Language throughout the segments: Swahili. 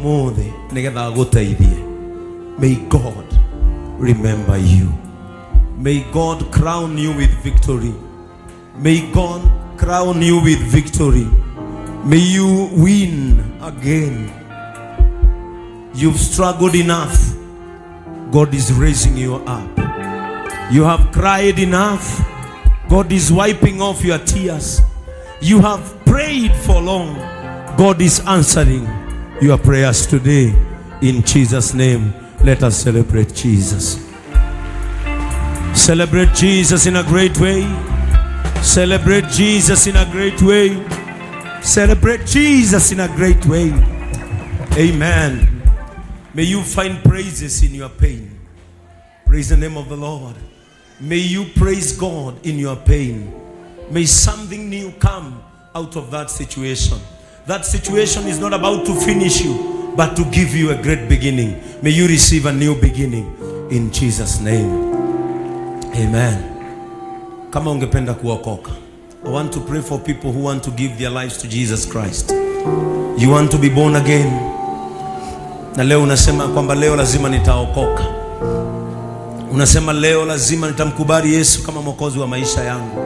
Mothe nigetha aguteithie. May God remember you. May God crown you with victory. May God crown you with victory. May you win again. You've struggled enough. God is raising you up. You have cried enough. God is wiping off your tears. You have prayed for long. God is answering your prayers today. In Jesus' name, let us celebrate Jesus. Celebrate Jesus in a great way. Celebrate Jesus in a great way. Celebrate Jesus in a great way. Amen. May you find praises in your pain. Praise the name of the Lord. May you praise God in your pain. May something new come out of that situation. That situation is not about to finish you, but to give you a great beginning. May you receive a new beginning in Jesus' name. Amen. Kama ungependa kuokoka, I want to pray for people who want to give their lives to Jesus Christ. You want to be born again. Na leo unasema kwamba leo lazima nitaokoka. Unasema leo lazima nitamkubali Yesu kama mwokozi wa maisha yangu.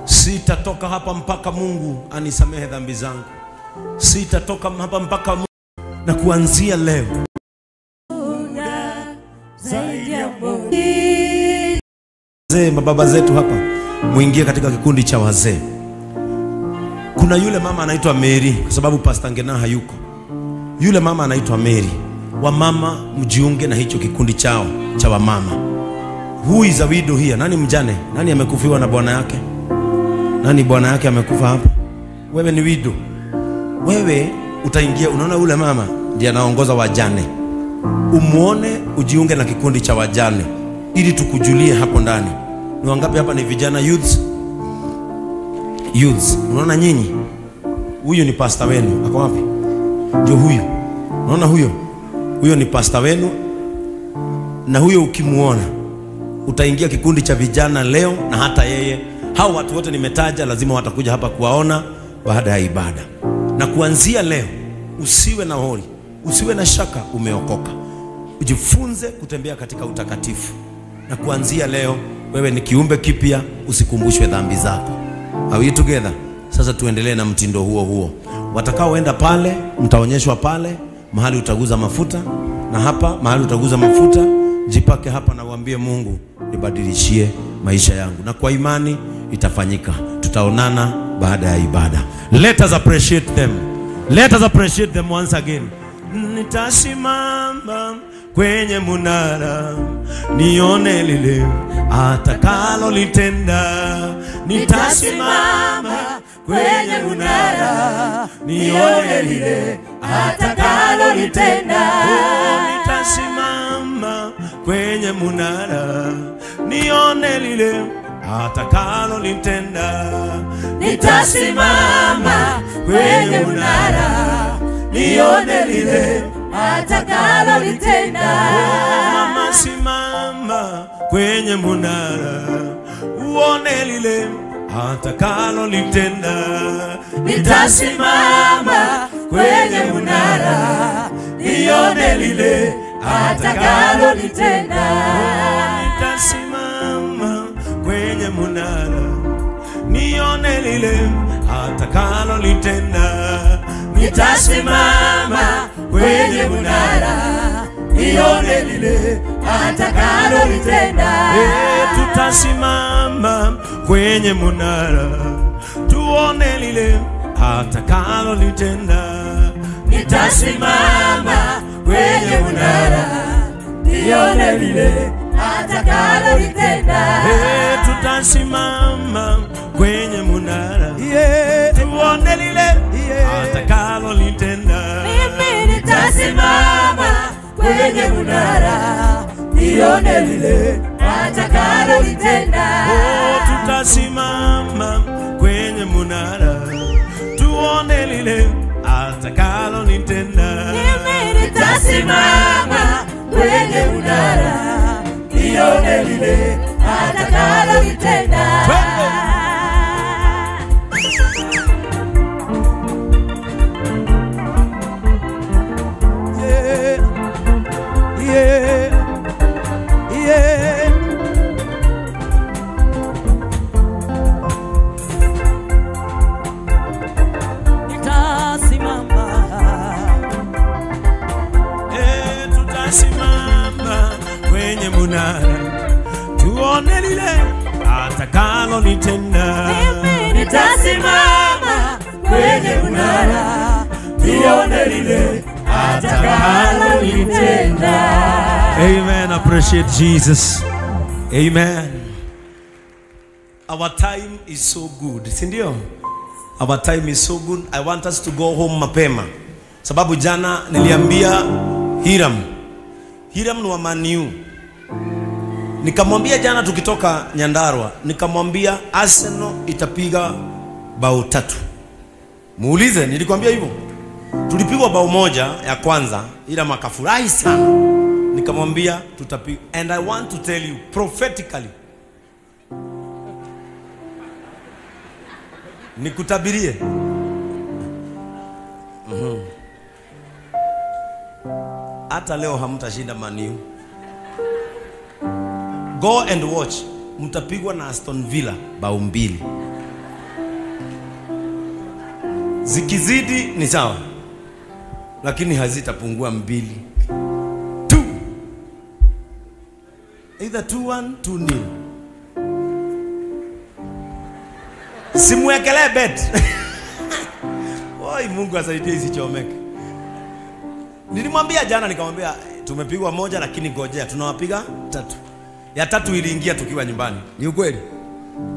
Sitatoka hapa mpaka Mungu anisamehe dhambi zangu. Sitatoka hapa mpaka Mungu. Na kuanzia leo wazee, mababa zetu hapa, muingie katika kikundi cha wazee. Kuna yule mama anaitwa Mary, kwa sababu Pastor Ngena hayuko. Yule mama anaitwa Mary. Wamama mjiunge na hicho kikundi chao cha wamama. Who is a widow here? Nani mjane? Nani amekufiwa na bwana yake? Nani bwana yake amekufa hapa? Wewe ni widow. Wewe utaingia, unaona yule mama ndiye anaongoza wajane. Umuone, ujiunge na kikundi cha wajane ili tukujulie hapo ndani. Ni wangapi hapa ni vijana, youths? Youths. Unaona nyinyi? Huyu ni pastor wenu. Ako wapi? Ndio huyu. Unaona huyo? Huyo ni pastor wenu. Na huyo ukimuona utaingia kikundi cha vijana leo, na hata yeye. Hao watu wote nimetaja lazima watakuja hapa kuwaona baada ya ibada. Na kuanzia leo usiwe na hori, usiwe na shaka, umeokoka. Ujifunze kutembea katika utakatifu. Na kuanzia leo wewe ni kiumbe kipya, usikumbushwe dhambi zako. Are we together? Sasa tuendelee na mtindo huo huo. Watakaoenda pale, mtaonyeshwa pale mahali utaguza mafuta, na hapa mahali utaguza mafuta, jipake hapa na uambie Mungu, nibadilishie maisha yangu. Na kwa imani itafanyika. Tutaonana baada ya ibada. Let us appreciate them. Let us appreciate them once again. Nitasimama kwenye munara, nione lile atakalolitenda. Nitasimama kwenye munara, nione lile atakalolitenda. Nitasimama kwenye munara, nione lile atakalolitenda. Nitasimama kwenye munara, nione lile atakalolitenda. Mama, simama kwenye munara, uone lile atakalolitenda. Nitasimama kwenye munara, nione lile atakalolitenda. Nitasimama kwenye munara, nione lile atakalolitenda. Nitasimama kwenye munara, nione lile atakalolitenda. Tutasimama kwenye munara, tuone lile atakalolitenda. Nitasimama kwenye munara, nione lile atakalolitenda. Tutasimama kwenye munara, tuone lile atakalolitenda. Mimi nitasimama kwenye munara, nione lile atakalolitenda. Tutasimama kwenye munara, tuone lile atakalolitenda. Mimi nitasimama kwenye munara, nione lile atakalolitenda. atakalolitenda. Mimi nitasimama kwenye mnara nione lile atakalolitenda. Amen. Appreciate Jesus. Amen. Our time is so good. Si ndio? Our time is so good. I want us to go home mapema. Sababu jana niliambia Hiram. Hiram ni wa Man U. Nikamwambia jana tukitoka Nyandarua, nikamwambia Arsenal itapiga bao 3. Muulize, nilikwambia hivyo. Tulipigwa bao 1 ya kwanza, Hiram akafurahi sana. Nikamwambia tutapiga. And I want to tell you prophetically, nikutabirie. Hata leo hamtashinda Man U. Go and watch. Mtapigwa na Aston Villa bao 2. Zikizidi ni sawa, lakini hazitapungua 2. 2. Either 2-1, 2-0. Simuwekelee bet. Oi, Mungu asaidie isichomeke. Nilimwambia jana, nikamwambia tumepigwa 1 lakini ngojea tunawapiga 3. Ya 3 iliingia tukiwa nyumbani. Ni ukweli?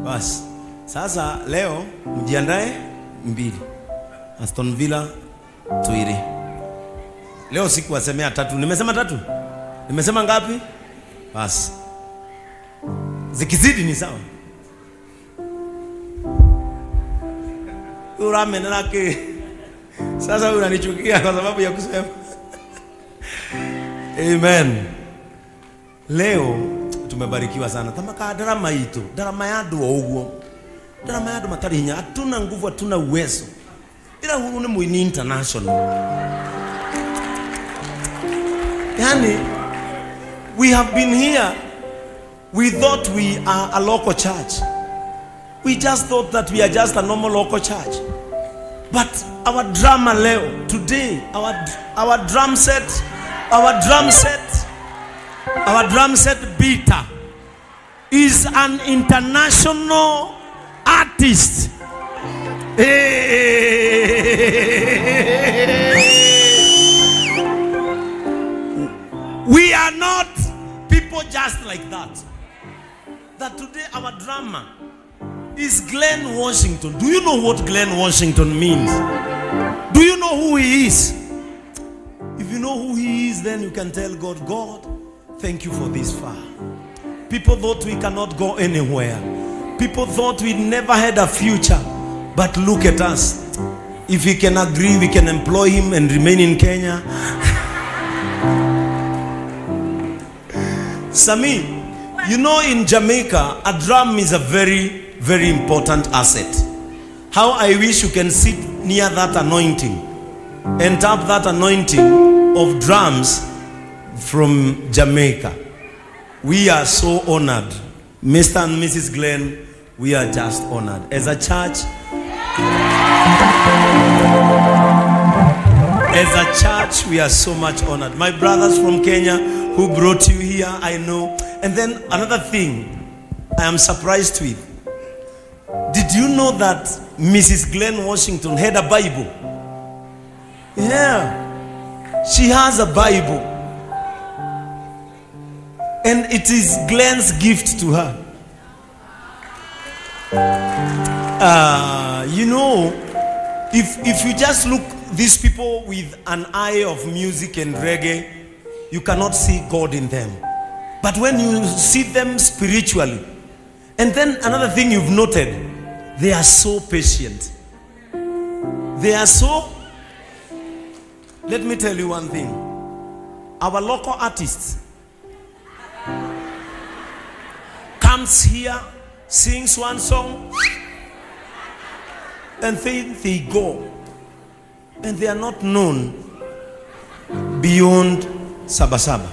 Bas. Sasa leo mjiandae 2. Aston Villa 2. Leo sikuwasemea 3. Nimesema 3? Nimesema ngapi? Bas. Zikizidi ni sawa. Uramenake. Sasa unanichukia kwa sababu ya kusema. Amen. Leo tumebarikiwa sana. Tamaka drama itu, drama ya andu o uguo. Drama ya andu matari hinya, hatuna nguvu, hatuna uwezo. Ila huyu ni muini international. Yani, we have been here. We thought we are a local church. We just thought that we are just a normal local church. But our drama leo today, our drum set, our drum set, our drum set beater is an international artist. Hey. We are not people just like that. That today our drama is Glenn Washington. Do you know what Glenn Washington means? Do you know who he is? If you know who he is, then you can tell God, God, thank you for this far. People thought we cannot go anywhere. People thought we never had a future. But look at us. If he can agree, we can employ him and remain in Kenya. Sami, you know, in Jamaica, a drum is a very, very important asset. How I wish you can sit near that anointing and tap that anointing of drums from Jamaica. We are so honored. Mr. and Mrs. Glenn, we are just honored. As a church, we are so much honored. My brothers from Kenya who brought you here, I know. And then another thing I am surprised with. Did you know that Mrs. Glenn Washington had a Bible? Yeah. She has a Bible. And it is Glenn's gift to her. You know, if you just look these people with an eye of music and reggae, you cannot see God in them. But when you see them spiritually, and then another thing you've noted, they are so patient. They are so... Let me tell you one thing. Our local artists comes here, sings one song, and then they go. And they are not known beyond Sabasaba.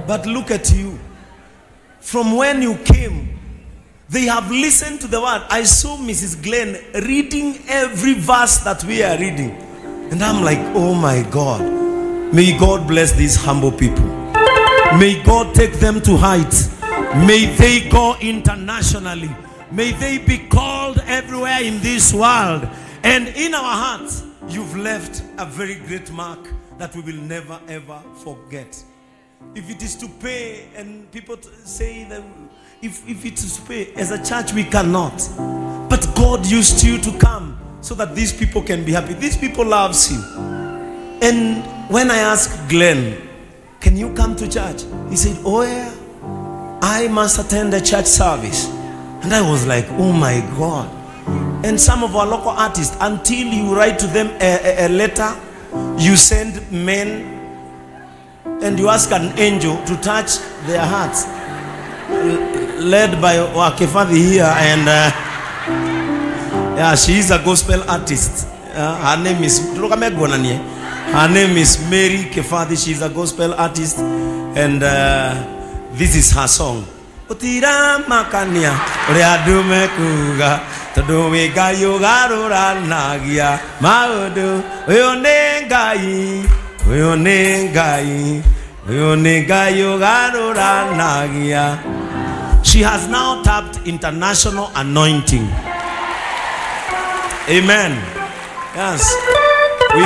But look at you. From when you came, they have listened to the word. I saw Mrs. Glenn reading every verse that we are reading. And I'm like, oh my God. May God bless these humble people. May God take them to heights. May they go internationally. May they be called everywhere in this world. And in our hearts, you've left a very great mark that we will never ever forget. If it is to pay, and people say that if it is to pay, as a church we cannot. But God used you to come so that these people can be happy. These people loves you. And when I asked Glenn, can you come to church? He said, oh yeah, I must attend a church service. And I was like, oh my God. And some of our local artists, until you write to them a letter, you send men and you ask an angel to touch their hearts, led by Wakefathi here. And yeah, she is a gospel artist. Her name is Mary Kefathi. She is a gospel artist, and this is her song. Utira makania uria andu mekuga tondu wi Ngai ugaruranagia maundu uyu ni Ngai, uyu ni Ngai, uyu ni Ngai ugaruranagia. She has now tapped international anointing. Amen. Yes. We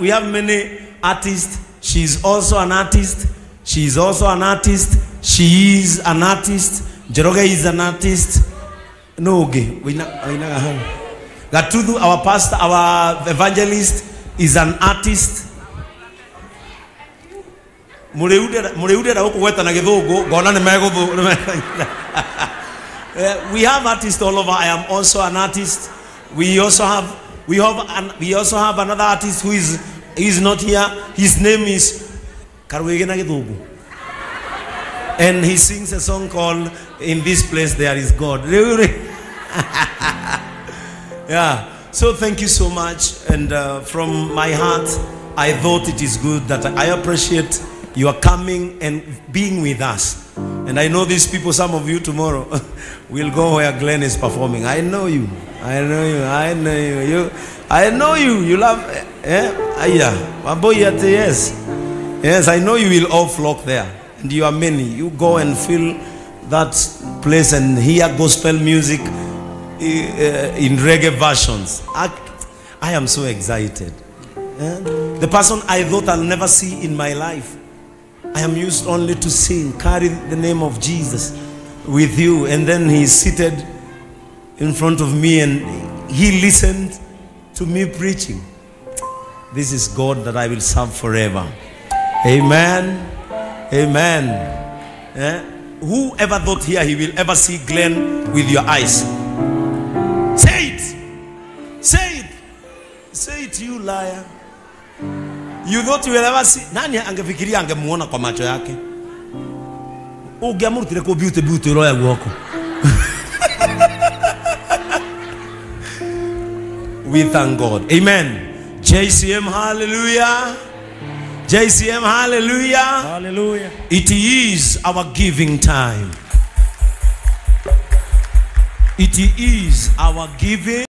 have many artists. She's also an artist. She is also an artist. She is an artist. Njoroge is an artist. No, okay. Gatuthu, our pastor, our evangelist, is an artist. We have artists all over. I am also an artist. We also have another artist who is not here. His name is Karwege na Githungu. And he sings a song called In This Place There Is God. Yeah. So thank you so much. And from my heart, I thought it is good that I appreciate your coming and being with us. And I know these people, some of you tomorrow will go where Glenn is performing. I know you. I know you. I know you. I know you. You love. Eh? Yeah. Yes. Yes, I know you will all flock there. And you are many. You go and fill that place and hear gospel music in reggae versions. I am so excited. Yeah? The person I thought I'll never see in my life, I am used only to sing, carry the name of Jesus with you. And then he is seated in front of me and he listened to me preaching. This is God that I will serve forever. Amen. Amen. Eh? Whoever thought here he will ever see Glenn with your eyes? Say it. Say it. Say it, you liar. You thought you will ever see. Nani angefikiria angemuona kwa macho yake? Ungeamurutire ko beauty beauty roya guoko. We thank God. Amen. JCM, hallelujah. JCM, hallelujah. Hallelujah. It is our giving time. It is our giving.